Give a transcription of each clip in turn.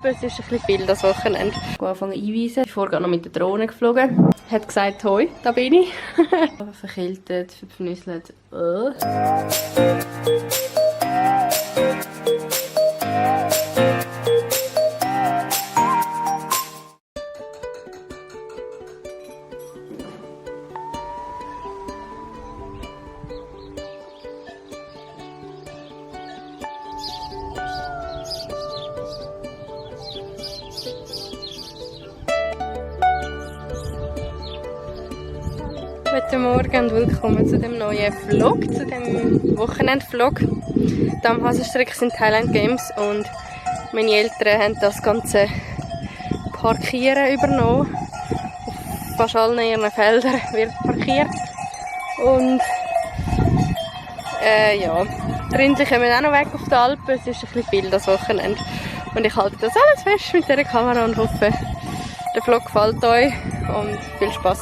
Es ist ein bisschen viel das Wochenende. Ich habe angefangen einweisen. Ich vorher noch mit der Drohne geflogen. Hat gesagt, hoi, da bin ich. Verkältet, verpnüsselt. Guten Morgen und willkommen zu dem neuen Vlog, zu dem Wochenend-Vlog. Hier am Hasenstrick sind Thailand Games und meine Eltern haben das ganze Parkieren übernommen. Auf fast allen ihren Feldern wird parkiert. Und ja, die Rindchen kommen auch noch weg auf die Alpen. Es ist ein bisschen viel das Wochenende. Und ich halte das alles fest mit dieser Kamera und hoffe, der Vlog gefällt euch und viel Spaß.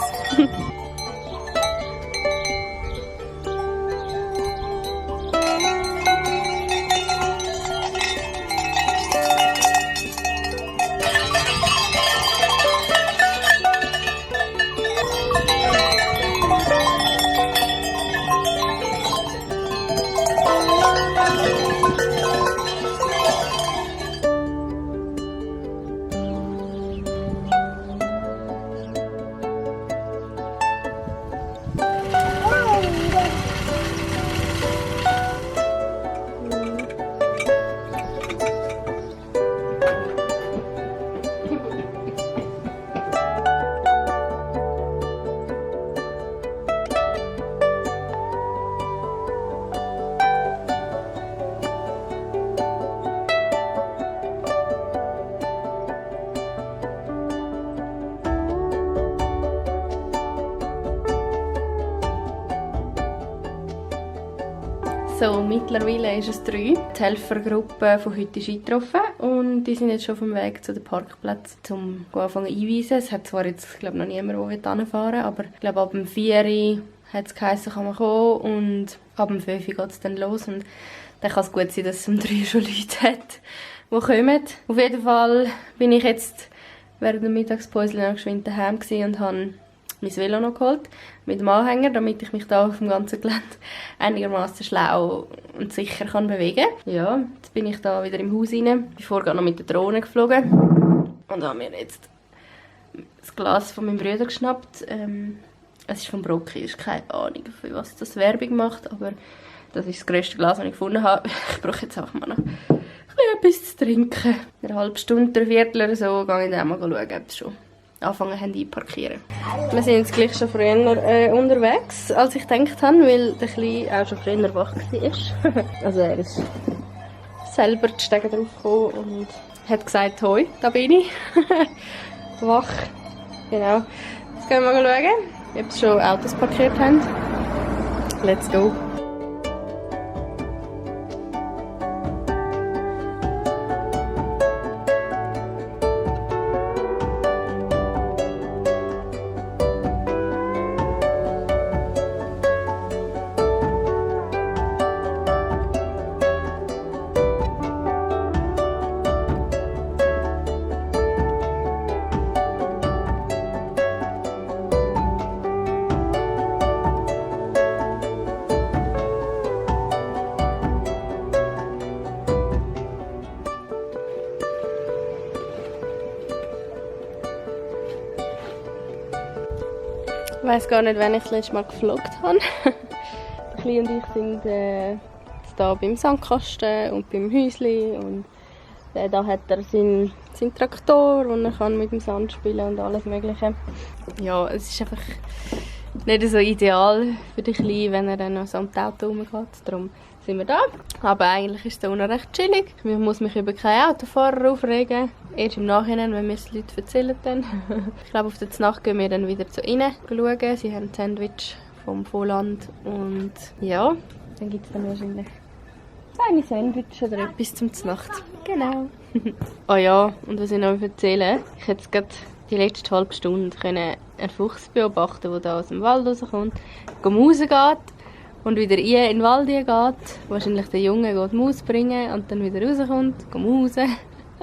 So, mittlerweile ist es 3. Die Helfergruppe von heute ist eingetroffen und die sind jetzt schon auf dem Weg zu den Parkplätzen, um anfangen einweisen. Es hat zwar jetzt, glaube noch niemand, der hinfahren will, aber ich glaube, ab dem 4 Uhr hat es geheißen, kann man kommen und ab dem 5 Uhr geht es dann los. Und dann kann es gut sein, dass es um 3 Uhr schon Leute hat, die kommen. Auf jeden Fall bin ich jetzt während der Mittagspause noch geschwind daheim und habe mein Velo noch geholt, mit dem Anhänger, damit ich mich da auf dem ganzen Gelände einigermaßen schlau und sicher kann bewegen. Ja, jetzt bin ich da wieder im Haus rein. Ich bin vorher noch mit der Drohne geflogen und habe mir jetzt das Glas von meinem Bruder geschnappt. Es ist von Brocchi, ich habe keine Ahnung, für was das Werbung macht, aber das ist das grösste Glas, das ich gefunden habe. Ich brauche jetzt einfach mal noch etwas zu trinken. In einer halben Stunde, ein Viertel oder so, gehe ich dann mal schauen, ob es schon anfangen haben einparkieren. Wir sind jetzt gleich schon früher unterwegs, als ich gedacht habe, weil der Kleine auch schon früher wach war. Also er ist selber die Stege drauf gekommen und hat gesagt, hoi, da bin ich. Wach. Genau. Jetzt gehen wir mal schauen, ob sie schon Autos parkiert haben. Let's go. Ich weiss gar nicht, wann ich das letzte Mal gefloggt habe. Der Kleine und ich sind jetzt hier beim Sandkasten und beim Häuschen. Und da hat er seinen Traktor, wo er kann mit dem Sand spielen und alles Mögliche. Ja, es ist einfach nicht so ideal für den Kleinen, wenn er dann noch so um das Auto rumgeht. Darum sind wir da. Aber eigentlich ist es auch noch recht chillig. Ich muss mich über keinen Autofahrer aufregen. Erst im Nachhinein, wenn mir es die Leute erzählen. Dann. Ich glaube, auf der Nacht gehen wir dann wieder zu ihnen schauen. Sie haben ein Sandwich vom Volland. Und ja, dann gibt es dann wahrscheinlich kleine Sandwich oder etwas zum Nacht. Genau. Oh ja, und was ich noch erzählen, ich hätte gerade die letzte halbe Stunde einen Fuchs beobachten, der da aus dem Wald rauskommt, rausgeht und wieder in den Wald geht. Wahrscheinlich der Junge geht die Maus bringen und dann wieder rauskommt, raus.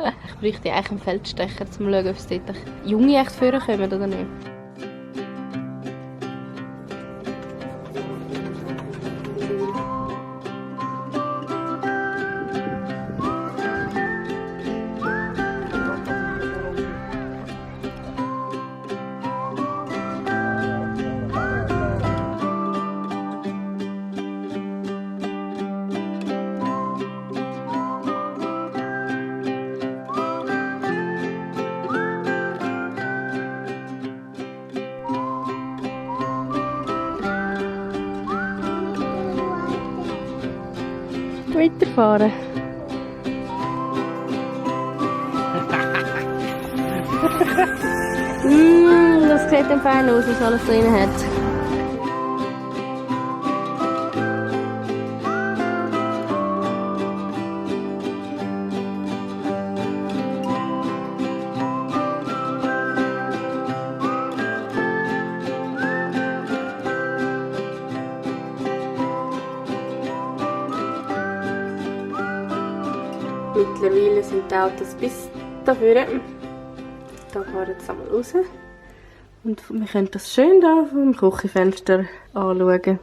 Ich bräuchte eigentlich einen Feldstecher, um zu schauen, ob es dort Junge echt vorkommen oder nicht. Weiterfahren. Das sieht dann fein aus, was alles drin hat. Mittlerweile sind die Autos bis dafür. Da fahren wir jetzt einmal raus. Und wir können das schön hier vom Küchenfenster anschauen.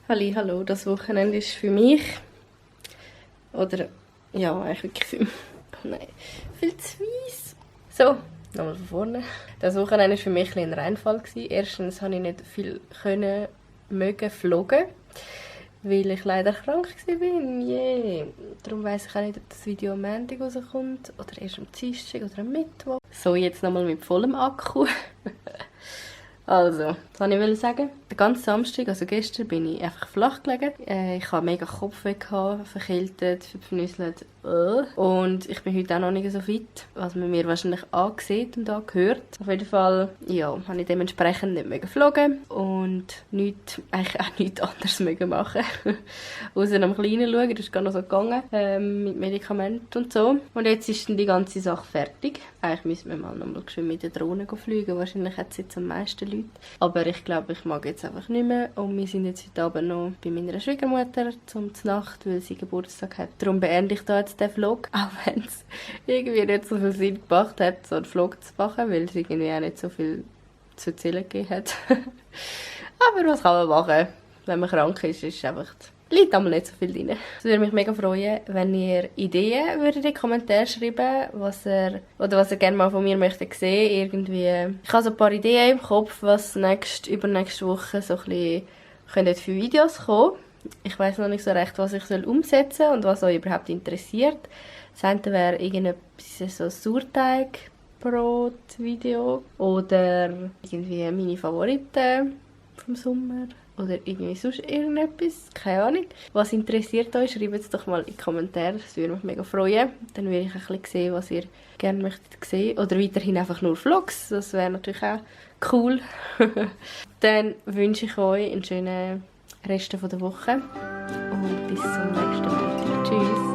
Hallo, das Wochenende ist für mich. Oder, ja, eigentlich wirklich für mich. Oh nein, viel zu weiss. So, nochmal von vorne. Das Wochenende war für mich ein Reinfall. Erstens konnte ich nicht viel vloggen. Weil ich leider krank war. Yeah. Darum weiss ich auch nicht, ob das Video am Montag rauskommt. Oder erst am Dienstag oder am Mittwoch. So, jetzt nochmal mit vollem Akku. Also, was wollte ich sagen? Den ganzen Samstag, also gestern, bin ich einfach flach gelegen. Ich hatte mega Kopfweh, verkältet, verpnüsselt. Und ich bin heute auch noch nicht so fit, was man mir wahrscheinlich angesehen und angehört. Auf jeden Fall, ja, habe ich dementsprechend nicht mehr geflogen und eigentlich auch nichts anderes machen. Außer am Kleinen schauen, das ist gar noch so gegangen, mit Medikamenten und so. Und jetzt ist dann die ganze Sache fertig. Eigentlich müssen wir mal nochmal schön mit der Drohne fliegen. Wahrscheinlich hat es jetzt am meisten Leute. Aber ich glaube, ich mag jetzt einfach nicht mehr. Und wir sind jetzt heute Abend noch bei meiner Schwiegermutter zur Nacht, weil sie Geburtstag hat. Darum beende ich da jetzt den Vlog. Auch wenn es irgendwie nicht so viel Sinn gemacht hat, so einen Vlog zu machen, weil es irgendwie auch nicht so viel zu erzählen gegeben hat. Aber was kann man machen? Wenn man krank ist, ist einfach... liegt einmal nicht so viel drin. Es würde mich mega freuen, wenn ihr Ideen würdet in die Kommentare schreiben, was ihr gerne mal von mir möchtet sehen. Irgendwie. Ich habe so ein paar Ideen im Kopf, was übernächste Woche so ein bisschen für Videos kommen. Ich weiss noch nicht so recht, was ich umsetzen soll und was euch überhaupt interessiert. Das eine wäre irgendetwas so Sauerteigbrot-Video oder irgendwie meine Favoriten vom Sommer. Oder irgendwie sonst irgendetwas, keine Ahnung. Was interessiert euch, schreibt es doch mal in die Kommentare, das würde mich mega freuen. Dann würde ich ein bisschen sehen, was ihr gerne möchtet sehen. Oder weiterhin einfach nur Vlogs, das wäre natürlich auch cool. Dann wünsche ich euch einen schönen Rest der Woche und bis zum nächsten Mal. Tschüss!